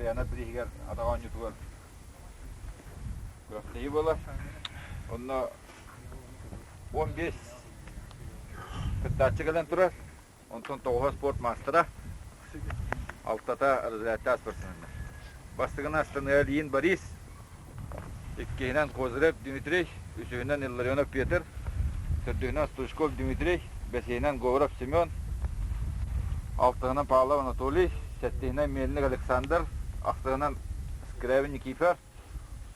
Куприянов бирииһигэр атах оонньуутугар күрэхтэһии буолар. Онно 15 кыттааччы кэлэн турар. Онтон тоҕуһа спорт маастара, алтата разрядтаах спортсменнар. Бастакынан Станыа Ильин Борис, иккиһинэн Козырев Дмитрий, үсүһүнэн Илларионов Петр, төрдүһүнэн Стручков Дмитрий, бэсиһинэн Говоров Семен, алтыһынан Павлов Анатолий, сэттиһинэн Мельник Александр, ахсыһынан Скрябин Никифор,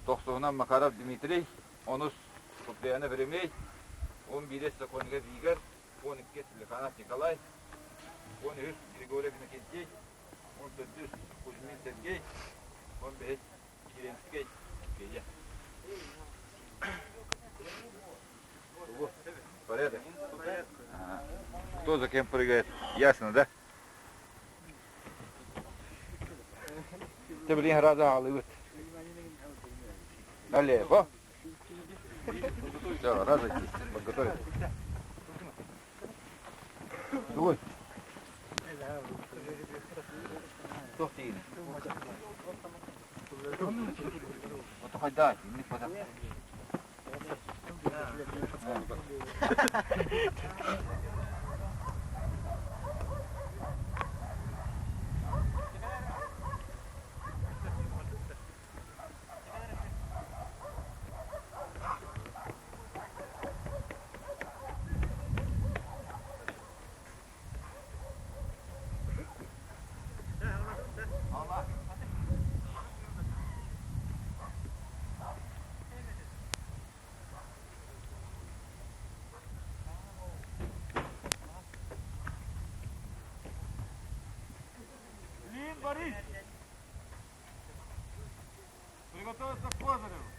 тохсуһунан Макаров Дмитрий, онус Куприянов Еремей, 11 Сокольников Игорь, 12 Лиханов Николай, 13 Григорьев Иннокентий, 14 Кузьмин Сергей, 15 Киренскэй Федя. Порядок? Кто за кем прыгает? Ясно, да? Ты, блин, раза алыбыт. Налево. Все, разойтись, подготовиться. Дуй. Туох тиийинэ? Ото хайдаа, инник бата. Лин Борис! Приготовиться к Козыреву!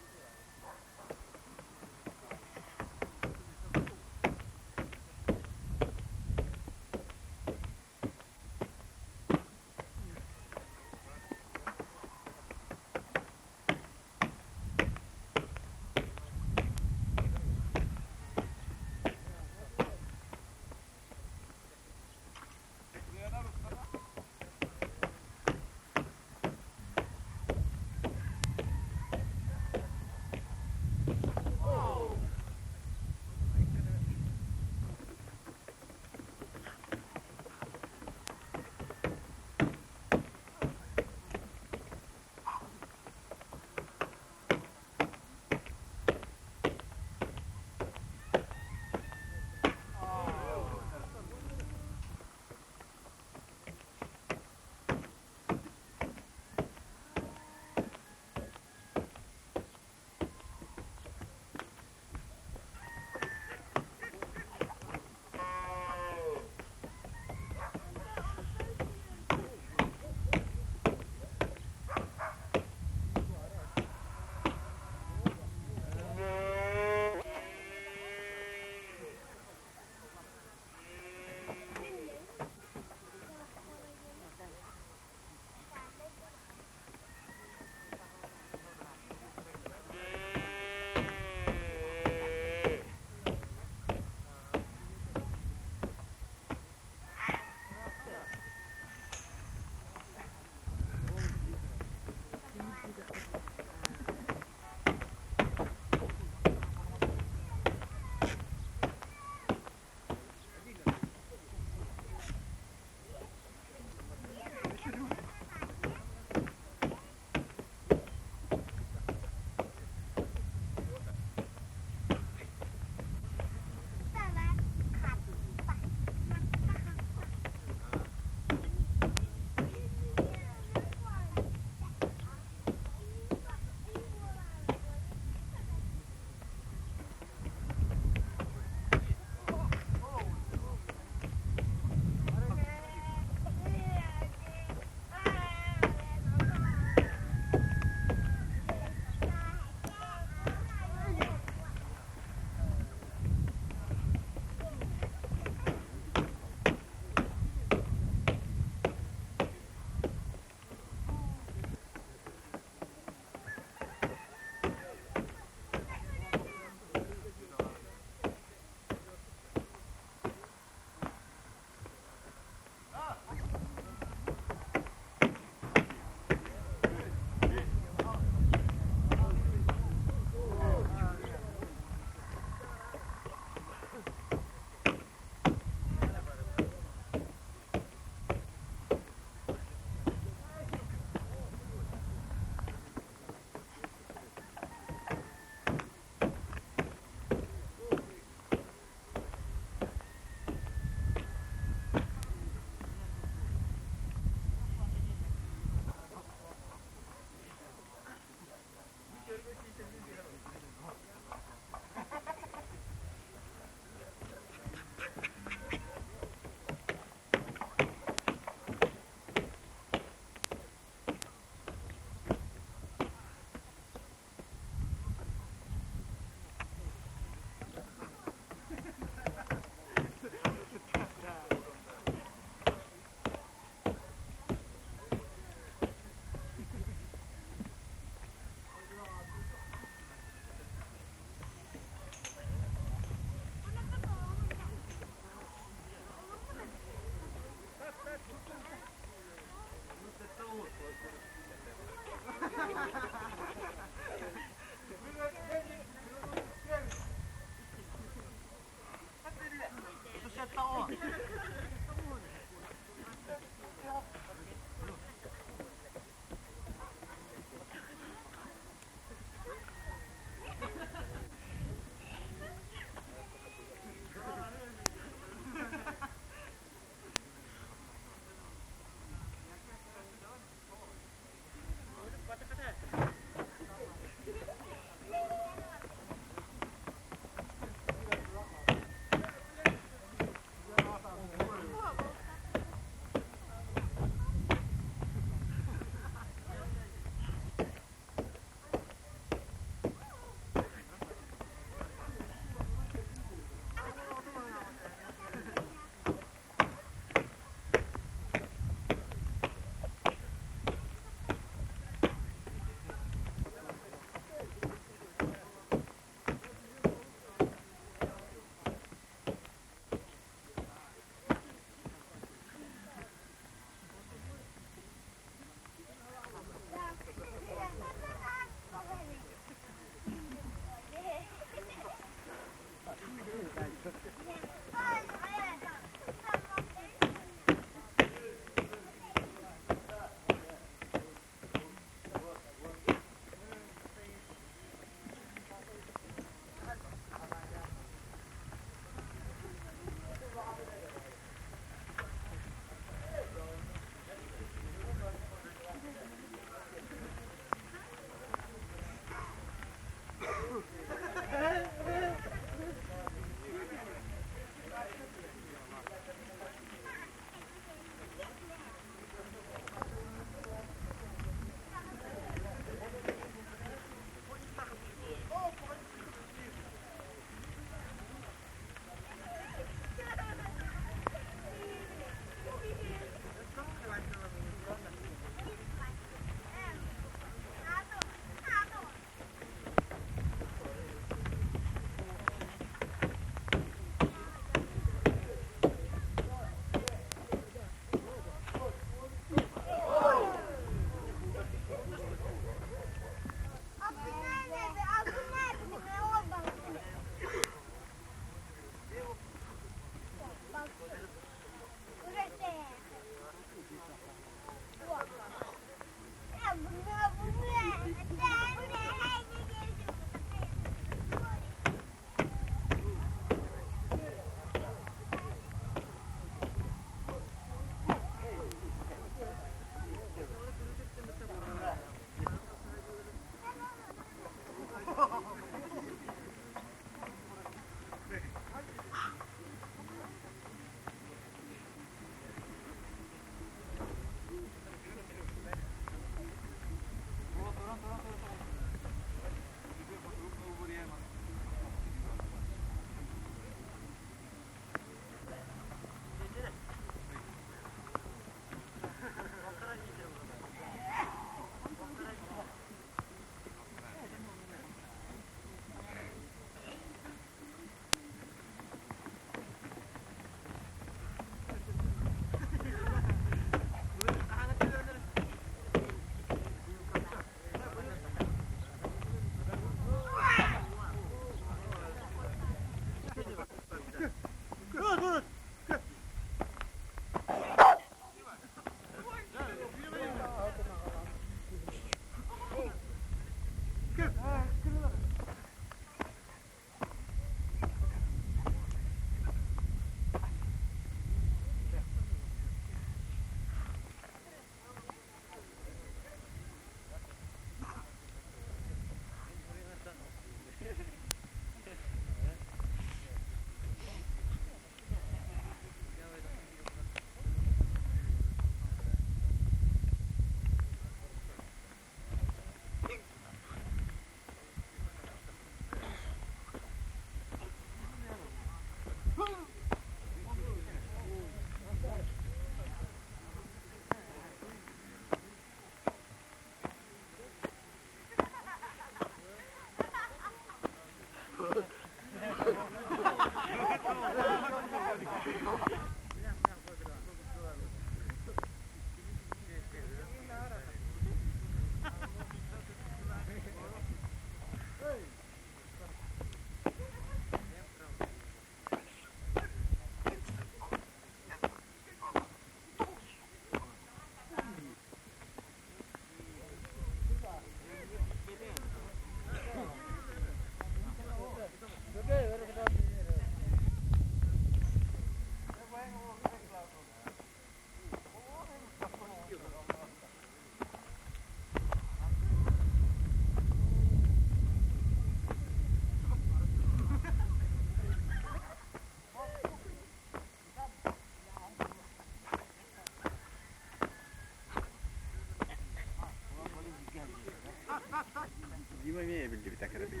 Эмиэ эбиллибитэ кыратык.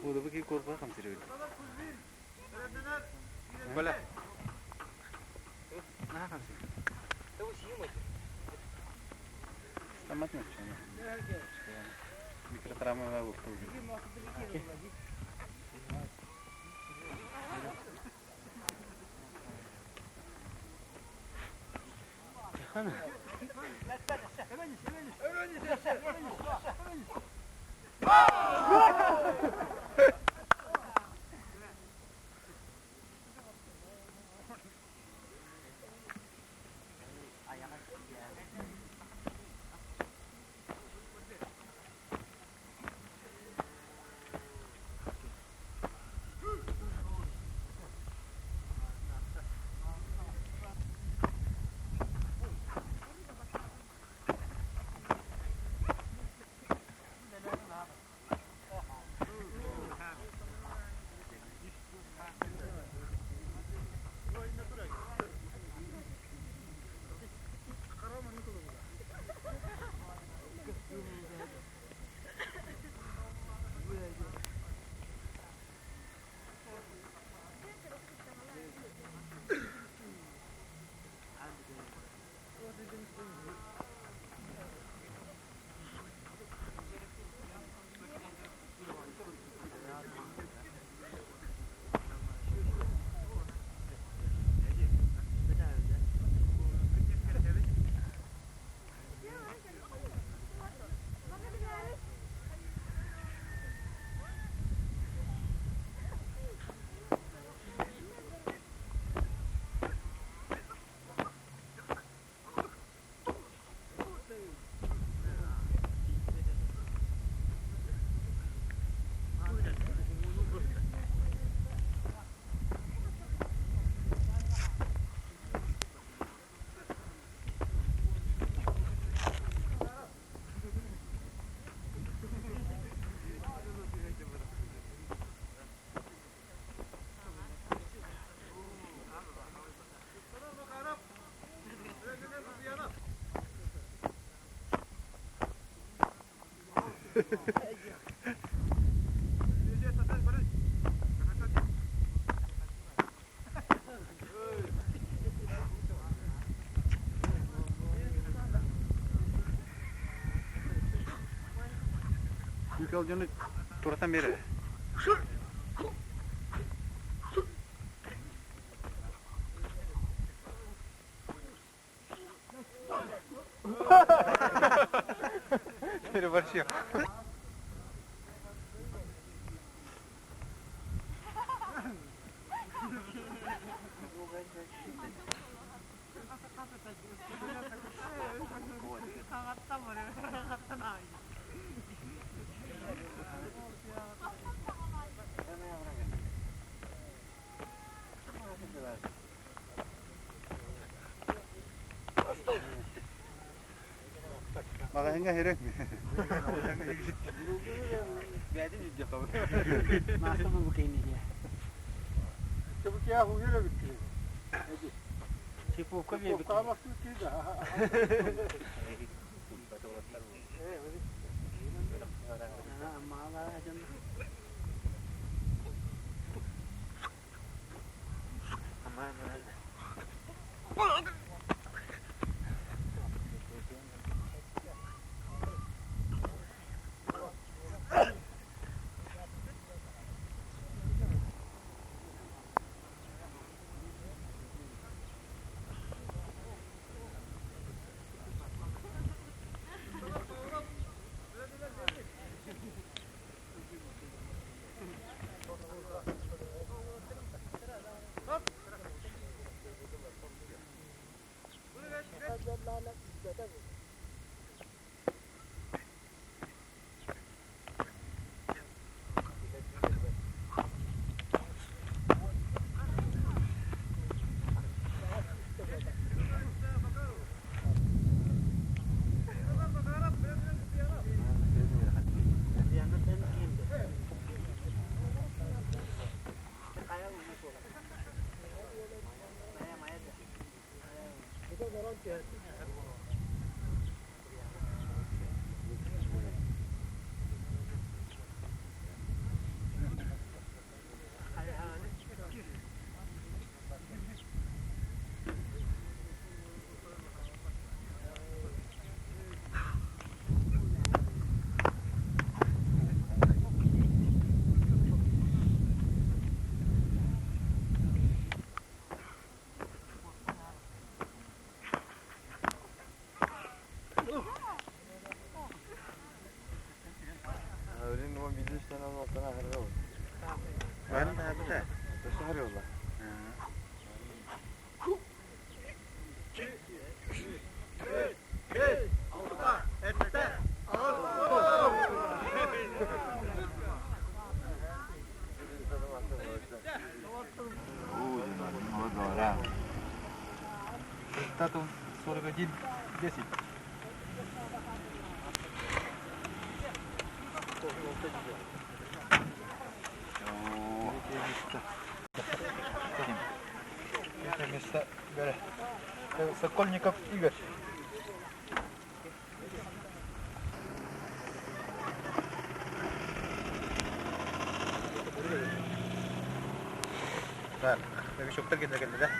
Куудабы куорпа хамсырыбыт. Бала. Наһаа хамсыр. Стамат мөччөне. Микротравма буолту. Күкэл дьону туратан бере. Переборщил. Маҕаһыҥҥа хэрэг. Результатом 41-10. Третье место Сокольников Игорь. Так, новичоктар кэллэ кэллэ да?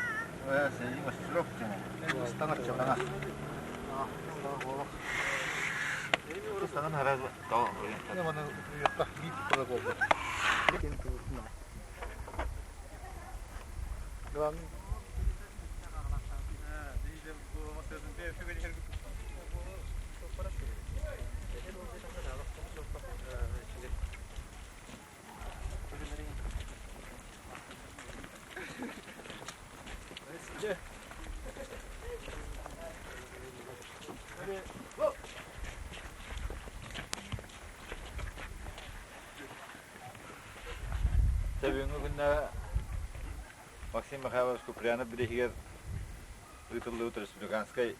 Бүгүҥҥү күннэ Максим Михайлович Куприянов бирииһигэр ыытыллыбыт республиканскай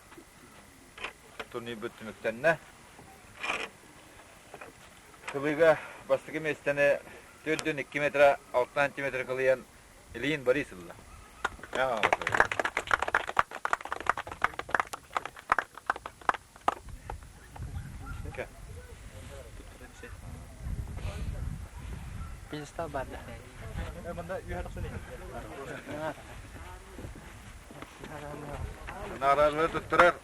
турнирбыт түмүктэннэ. Кылыыга бастакы миэстэни 4,2 метра 6 сантиметр кылыйан Ильин Борис ылла. Пьедестал баар да? Наҕараадалары туттарар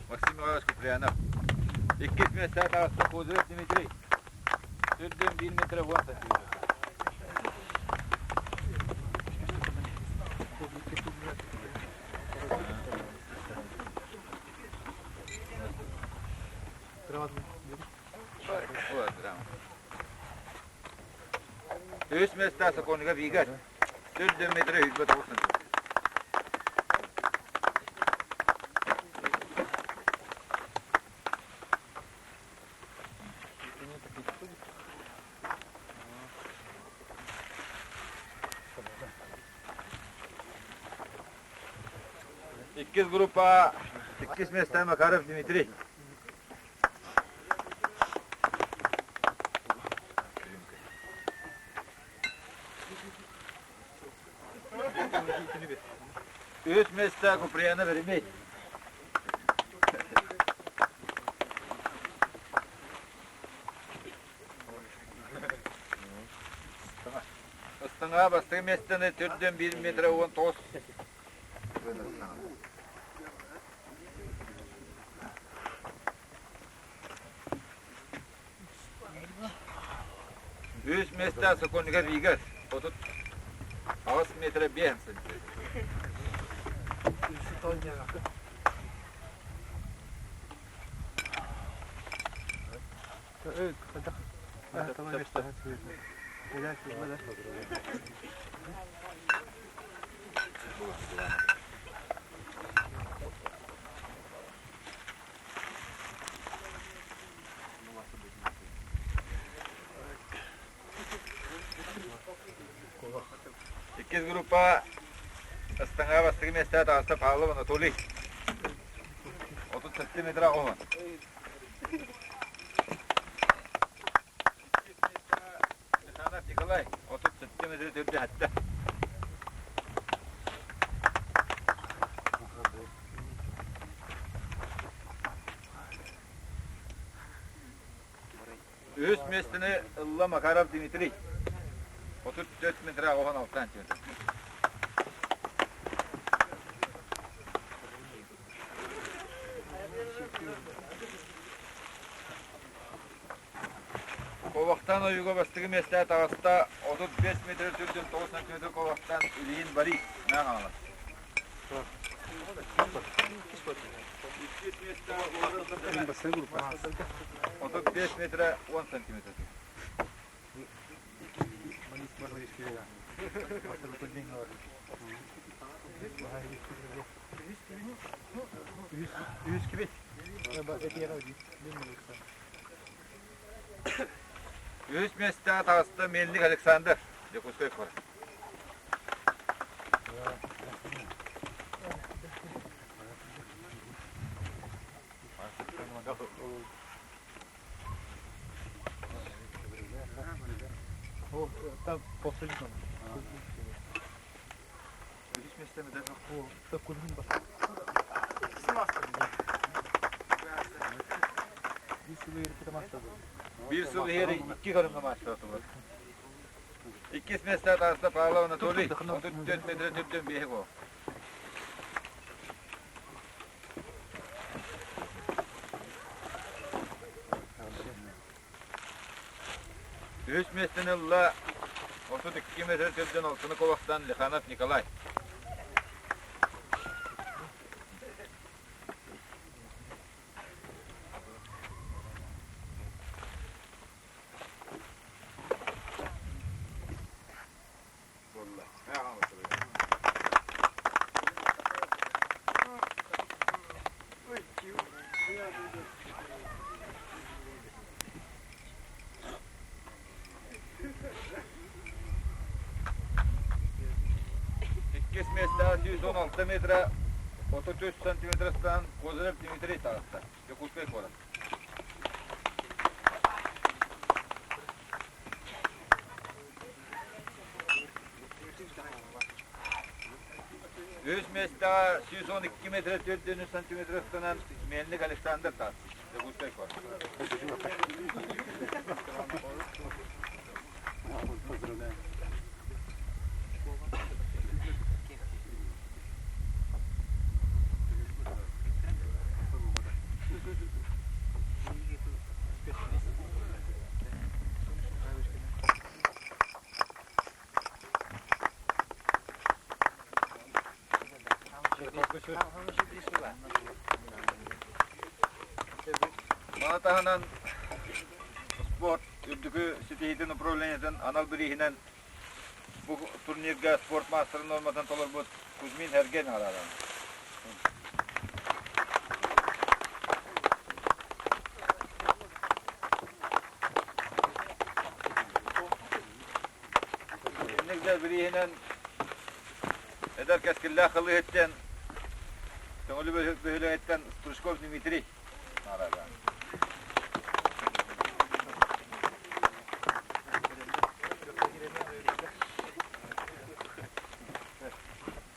Максим Михайлович Куприянов. Иккис миэстэҕэ таҕыста Козырев Дмитрий. Төрдүөн биир метр уон сантиметр. Үс миэстэ сокуонуга биигэр. Төрдүөн метр 29 сантиметр. Иккис группа иккис миэстэ Макаров Дмитрий. Үс миэстэ Куприянов Еремей. Ыстаҥаҕа бастакы миэстэни төрдүөн биир метр 19 Үс миэстэ сокуонугар Рига 38 метр 5 сантиметр. Иккис группа Ыстаҥаҕа бастакы миэстэҕэ таҕыста Павлов Анатолий. 37 метр оҕуһун. Михайлов Николай 37 метр төрдө хатта. миэстэни ылла Макаров Дмитрий. 34 метр 16 сантиметр. Ковахтан ойууга бастакы миэстэ таҕыста 35 метр түрдүн 9 сантиметр ковахтан Ильин Борис Наҕаалас. 35 метра 10 сантиметр. Үһүс миэстэҕэ таҕыста Мельник Александр, Дьокуускай куорат. Үһүс миэстэ Биир сыл иһэр икки көрүҥҥэ маастар Иккис миэстэ таҕыста Павлов Анатолий, 34 метр түрдүн биэһи гол. Үһүс миэстэни ылла 32 метр түрдүн алтыны колохтан Лиханов Николай. Иккис миэстэҕэ 116 метра 33 сантиметрастан Козырев Дмитрий таҕыста. Дьокуускай куорат. Үс миэстэҕэ 112 метр 4 сантиметрыстанан Мельник Александр таас. Дьокуускай куорат. Маны таһынан спорт үрдүкү ситиһиитин управлениетын анал бирииһинэн бу турнирга спорт маастарын нуорматын толорбут Кузьмин Эрген наҕараадаланна. Инник да бирииһинэн эдэр кэскиллээх кылыыһыттан Төҥүлү бөһүөлэгиттэн Стручков Дмитрий наҕараадаланна.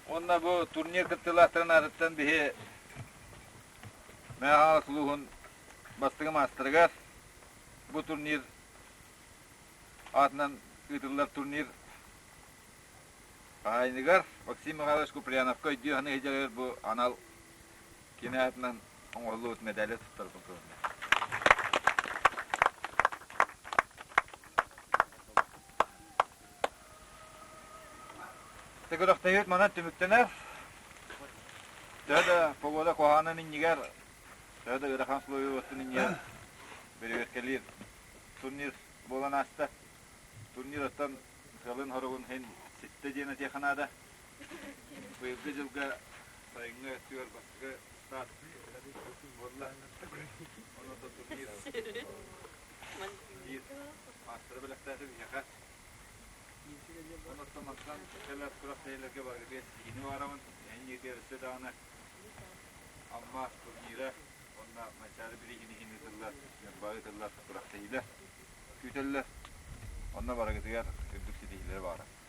Уонна бу турнир кыттыылаахтарын аатыттан биһи Мэҥэ Хаҥалас улууһун бастакы маастарыгар бу турнир аатынан ыытыллар турнир хаһаайыныгар Максим Михайлович Куприяновка өйдүү саныы сылдьарыгар бу анал кини аатынан оҥоһуллубут мэдээли туттарбын көҥүллээх. Күрэхтэһиибит манан түмүктэнэр. Төһө да погода куһаҕанын иннигэр, төһө да ыарахан условиябытын иннигэр бэрэбиэркэлиир турнир буолан ааста. Турнир оттон сыалын-соругун иһин ситтэ диэн этиэххэ наада. Быйылгы дьылга сайыҥҥы өттүгэр бастакы старт буолла. Онон турнир биир маастары бэлэхтээтэ биһиэхэ. Онон мантан кэлэр күрэхтэһиилэргэ барыгытыгар ситиһиини баҕарабын. Эһинньигитигэр өссө даҕаны Амма турнира уонна Манчаары бирииһин иһин ыытыллар, Ньурба ыытыллар күрэхтэһиилэр күүтэллэр. Онно барыгытыгар үрдүк ситиһиилэри баҕарабын.